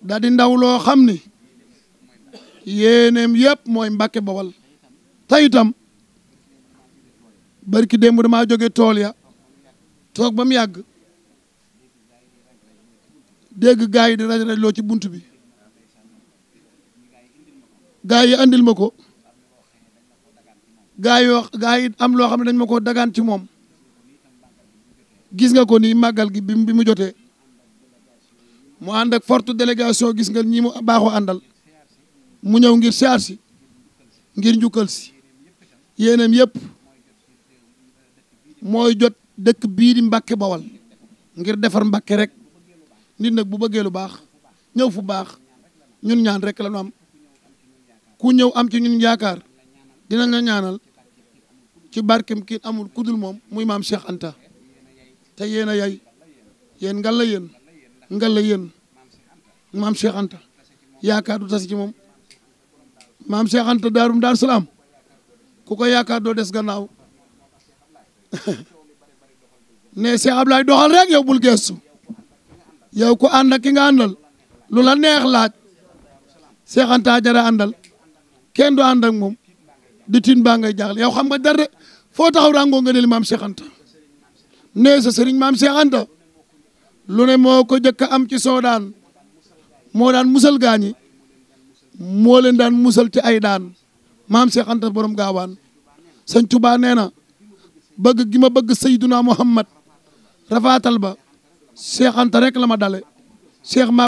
da di ndaw loo xam ni yéeneem yëpp mooy Mbàkke Bawal te itam barki démb damaa jóge tool ya toog ba mu yàgg dégg gaa yi di raj loo ci bunt bi gaa yi andil ma ko gaa yi am loo xam ne dañ ma ko dagaan ci moom gis nga ko nii màggal gi bi mu jotee mu ànd ak forte délégation gis nga ñi mu baaxoo àndal mu ñëw ngir siyaar si ngir njukkal si yéenam yëpp mooy jot dëkk bii di Mbàkke Bawal ngir defar Mbàkke rek nit nag bu bëggee lu baax ñëw fu baax ñun ñaan rek la ñu am ku ñëw am ci ñun yaakaar dinañ la ñaanal ci barkem kii amul kudul moom muy maam Cheikh Anta te yéen a yay yéen ngal la yéen maam Cheikh Anta yaakaar du tas ci moom maam Cheikh Anta Daaru Salaam ku ko yaakaar doo des gannaaw ne Cheikh Ablaye doxal rek yow bul geestu yow ku ànd ak ki nga àndal lu la neex laaj Cheikh Anta jara àndal kenn du ànd ak moom di tin baa ngay jaaxle yow xam nga dara foo taxaw ràngoo nga ne li maam Cheikh Anta ne sa sëriñ maam Cheikh Anta lu ne moo ko jëkk am ci soodaan moo daan musal gaañi moo leen daan musal ci ay daan maam Cheikh Anta borom gaawaan sëñ Tuubaa nee na bëgg gi ma bëgg Seyduna Muhammad rafaatal ba Cheikh Anta rek la ma dale Cheikh ma